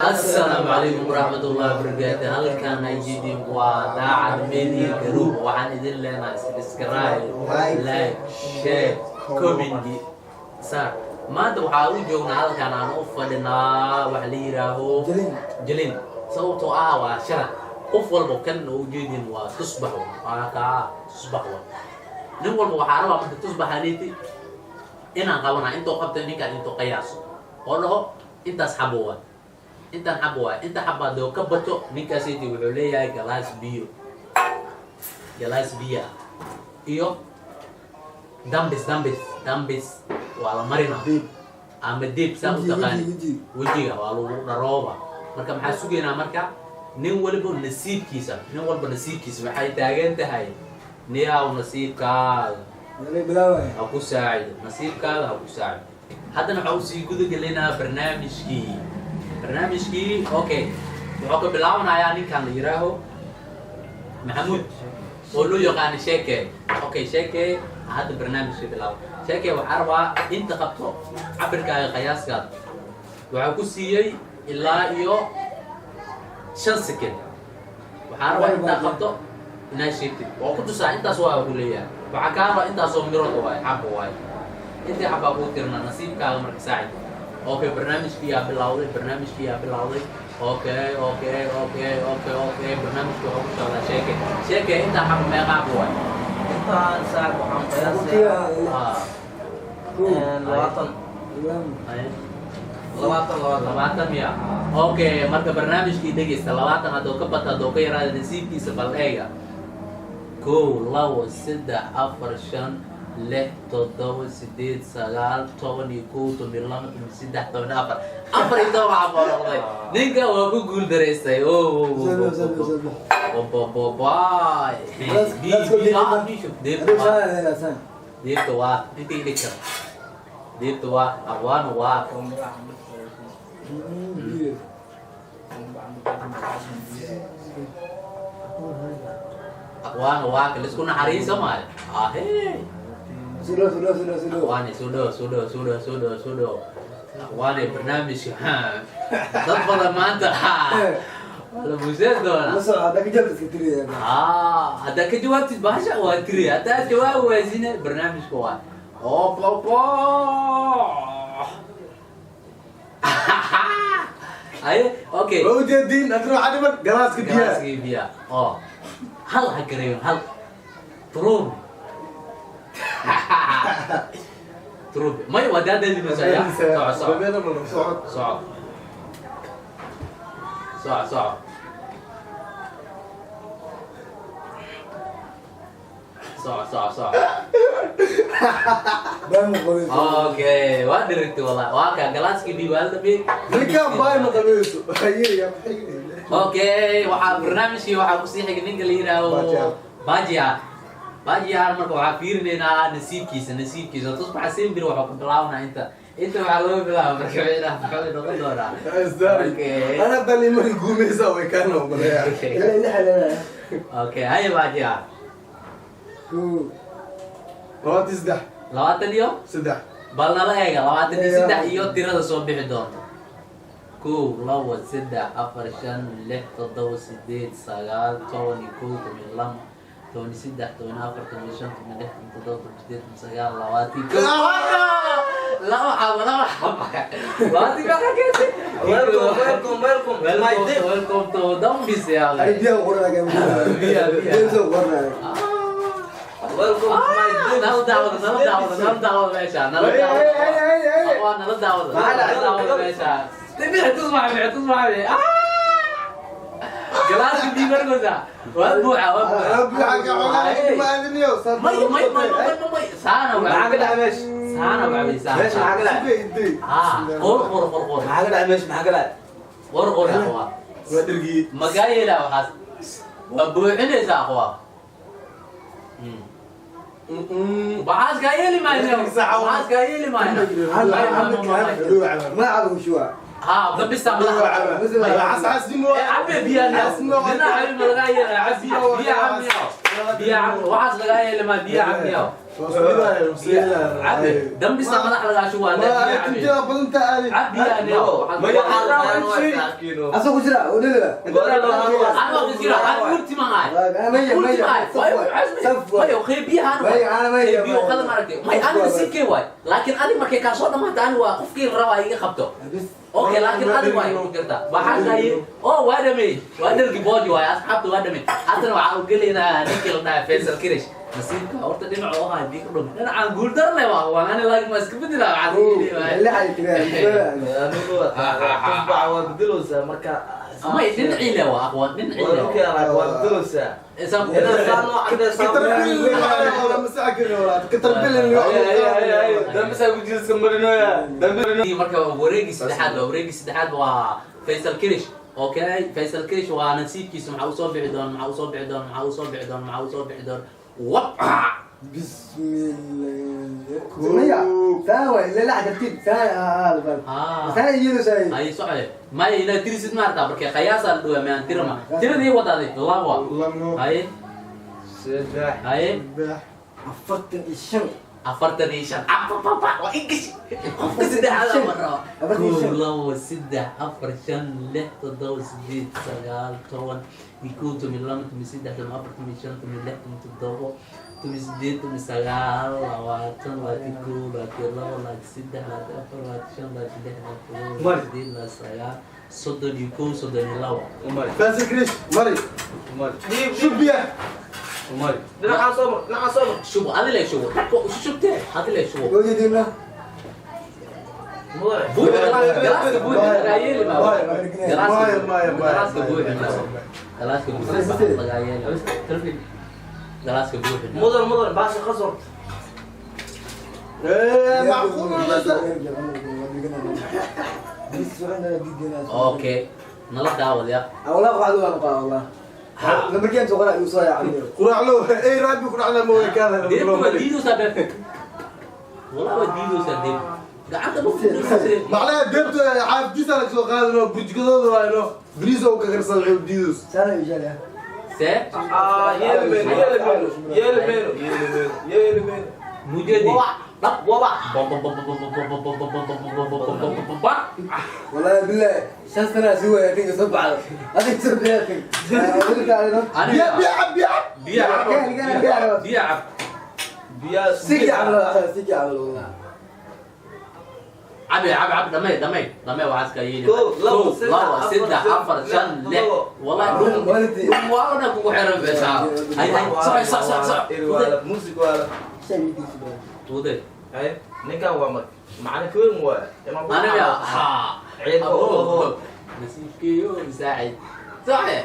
Assalaamu calaykum waraxmatullahi wabarakaatu. Halkan ayidin waa Daacad Media Group. Waxaan idin leenahay subscribe, like, share, comment saar. Maanta waxaa u joognaa halkan, aan u fadhinaa waxa la yidhaaho jelin, sababtoo ah waa sharaf. Qof walba kan oo ujeedin waa tusbax, waa kaa tusbax wa. Nin walba waxaa rabaa marka tusbaxaniti inaan qabanaa intoo qabta ninkaan, intuu qiyaaso oo dhaho intaas xabo waay, intaan xabo waay, inta xaba hadoo ka bato ninkaasiti wuxuu leeyahay galaas biyo, galaas biyo ah iyo dambis, dambis, dambis waa la marina ama deeb saa u taqaani, wejiga waa lagu dharooba. Marka maxaa sugaynaa? Marka nin waliba nasiibkiisa, nin walba nasiibkiisa waxay taagan tahay. Niyaw, nasiibkaaga ha ku saacido, nasiibkaaga ha ku saacido. Haddana waxaa usii guda gelinaa barnaamijkii. Barnaamijkii, okay, wuxuu ka bilaabanayaa ninkan la yiraaho Maxamuud oo loo yaqaano Sheeke. Okay, Sheeke, hadda barnaamijka bilaabo. Sheeke, waxaa rabaa inta qabto cabirkaaga, qiyaaskaada. Waxaa ku siiyey ilaa iyo 5 second. Waxaa rabaa intaa qabto inaad sheegtid. Waa ku tusaa, intaas waa ku leeyahay. Waxaa kaa rabaa intaasoo mirood waay, xabo waay, intii xabaa kuu tirna, nasiibkaaga marka saacid. Okay, barnaamijkii yaa bilawday, barnaamijkii yaa bilawday. Okay, barnaamijku wuxuu ku socdaa Sheeke. Sheeke, intaa xabo meeqa xabo waay? Intaan saac waxaan qiyaasayaa 20. Ay. 20, 20. 20 miya? Okay, marka barnaamijkii dhegeysta. 20 haddoo ka bata, haddoo ka yaraada, nasiibkiisa bal eega. Kow, labo, saddex, afar, shan, lix, toddoba, sideed, sagaal, 11, 12, 13, 14, 14 xabo noqday. Ninka waa ku guul daraystay. Deebta waa intii dhig kara, deebta waa aqwaan waa. Aqwaan waa ka lisku naxariiso maayo ahe. Aqwaane, soo dhow, soo dhow, soo dhow, soo dhow, soo dhow. Aqwaane, barnaamijka dad badan maanta waa la buuseen doonaa. Haddaa ka jawaabtid bahasha waa tiri, haddaa jawaab waasine barnaamijka waa opopo. Aye, okay. Waa ujeediin, adina waxaa dhiman galaaska biyaha. Galaaskii biyaha oo hal ha gareeyo, hal trubi trubi may waa daadaadinaysa ya. Soco, soco. Socod. Soco, soco, soco. Soco, soco, soco. Okay, waa dhirigtay wallahi. Waa ka galaaskii biyo waa la dhamiyey. Ninkaan baay ma qabayso. Haye, yaa maxay? Okay, waxaa barnaamijkii waxaa kusii xigay ninka la yidhaaho Bajiar. Bajiar, Bajiar. Marka waxaa fiirinaynaa nasiibkiisa, nasiibkiisa. Tusbaxa simbir waxaa ku bilaabanaa inta, inta waxaa looga bilaaba. Marka wixii maxuu noqon doonaa? Isdaari. Okay. Ana dali marka guumeysa way kaana umaleeyaa. Okay, haye Bajiar. 23. 20 iyo 3. Bal nala eega 23 iyo tirada soo bixi doonto. Kow, labo, saddex, afar, shan, lix, toddoba, sideed, sagaal, 11, 12, 13, 14, 15, 16, 17, 18, 19, 21. Laba xabo, laba xabo, 20 meeqa keentay? Welcome, welcome, welcome. My Welcome, dip. welcome to Dambis yaa. Biya, biya. Welcome to my dip. Nala daawada, nala daawada, nala daawada meesha, nala daawada. Waa nala daawada, nala daawada meesha. Bixi tusmax, bixi tusmax, bixi. Galaaska biyo markoosa waa buuxa, waa buuxa. May, may, may, may, may, may, saana. Maxaa ka dhacay meesha? Saana waxbay saana. Meesha maxaa ka dhacay? Ah, qor, qor, qor, qor. Maxaa ka dhacay meesha? Maxaa ka dhacay? Qor, qor, aqwa. Waa dhergii. Magaa yeelaa, waxaas waa buuxinaysaa, aqwa. Waxaas kaa yeeli mayno, waxaas kaa yeeli mayno. Ha dambista madaxa. Cabe biyaa, nina cabi malagaa yeelaa. Cab biyo, biyo cab, miyo. Biya cab, waxaas lagaa yeeli maa, biya cab niyow. Cabe, dambisa madax lagaa shubaa, biya cabe. Cab biya niyow. Asoo ku jira oo dhaliba. Anoo jira, aan urti mahay. Urti mahay. Mayo, qeybiyahan waay. Qeybiyo qalin aragtay. May aniga sikee waay. Laakiin adig markay kaa soo dhamaata, ani waa qofkii rabaa iga qabto. Okay, laakiin adig waay ku jirta. Waxaa tahay, oh, waa dhamey. Waa dhargi boodi waay, asxaabta waa dhamey. Haddana waxaa u gelaynaa ninkii la dhahay Faisal Kirish. Nasiibka horta dhinaca oo ahay biyo ka dhumi. Dhinacaan guuldar leh waa, waan ani laakiin waa iska bedelaa, waxaa iska yeeli waay. Anigu tusbaxa waa bedeleysaa marka. May dhinacii leh waa aqoon, dhinacii leh waa. Waa bedeleysaa. Isaan ku Inaan saan noo cadeysaa. Dambisaa ku jirta marinoya. Dambi. Marka wareegii saddexaad waa, wareegii saddexaad waa Faisal Kirish. Okay, Faisal Kirish waa nasiibkiisa. Maxaa usoo bixi doona? Maxaa usoo bixi doona? Maxaa usoo bixi doona? Maxaa usoo bixi doona? Wabca. Bismillah. Maya, saa waay, la la tartiib, saa ah Ah. saa iyadu saa. Ay socde, maya inaad tirisid maarta markay qiyaasaa la dhawaa, mayaan tirama tiradii wadaaday laba. Haye. Saddex. Haye. 45. 45, abababa, waa ingashi qofka saddexaad ma raba. 45. 1, 2, 3, 4, 5, 6, 7, 8, 9, 10, 11, 12, 13, 14, 15, 16, 17, 18, 19, 20, 21, 22, 23, 24, 25, 26, 27, 28, 29, 31, 32. Umari. Faisal Kirish, mari. Umari. Shub biyaha. Umari. Dhinaca soo mar, dhinaca soo mar. Shubo adile, shubo shubtee adile, shubo. Wajidina. Mudane. Buuxi galaaska, buuxi lagaa yeeli maa. Maya, maya, maya. Galaaska buuxi, galaaska buuxi lagaa yeeli, galaaska buuxi. Mudan, mudan, baasha qasor. Eh, macquul wala? Okay, nala daawad ya. والله قاعد وانا قاعد والله. لما كنت صغير يوصل يا عمي. Quraaclo, ey raabi quraaclo ma way kaada. Deebku waa diidaysaa beebka, wallahi waa diidaysaa deeb, gacanta ma ku Macnaha deebtu xaafdiisa laga soo qaadano, burjikadooda waa ino bariis oo ka karsan wuxuu diidus. سنة يجي see. Ah, yeeli meyno, yeeli meyno, yeeli meyno, yeeli meyno, yeeli meyno. Mujadi. Wabac, dhab, wabac. والله بالله شان سنة سوى يا سبعة هذه سبعة. Biya biya cab, biya cab. Biya cab. Biya cab. Biyaa. سيكي عمل سيكي عمل والله. Cabe, cab, cab, dhamay, dhamay, dhamay, waxaas kaa yeeli. 1, 2, 3, 2, 3, 4, 5, 6, wallahi dhum dhum waalana kugu xiran beeshaa. Hay hay, soco soco soco soco. Eri waala, music waala. شيء يدي. Wude. Hay, ninkan waa marka. Macna ka weyn waa. Aniga ha. Ciidka oo. Nasiibkeeyo saacid soce.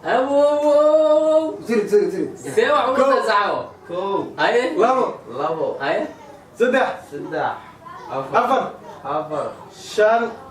Awow. سيري سيري سيري. See wax ugu tasaco. 1. Haye. 2. 2. Haye. 3. 3, 4. 4. 4. 5.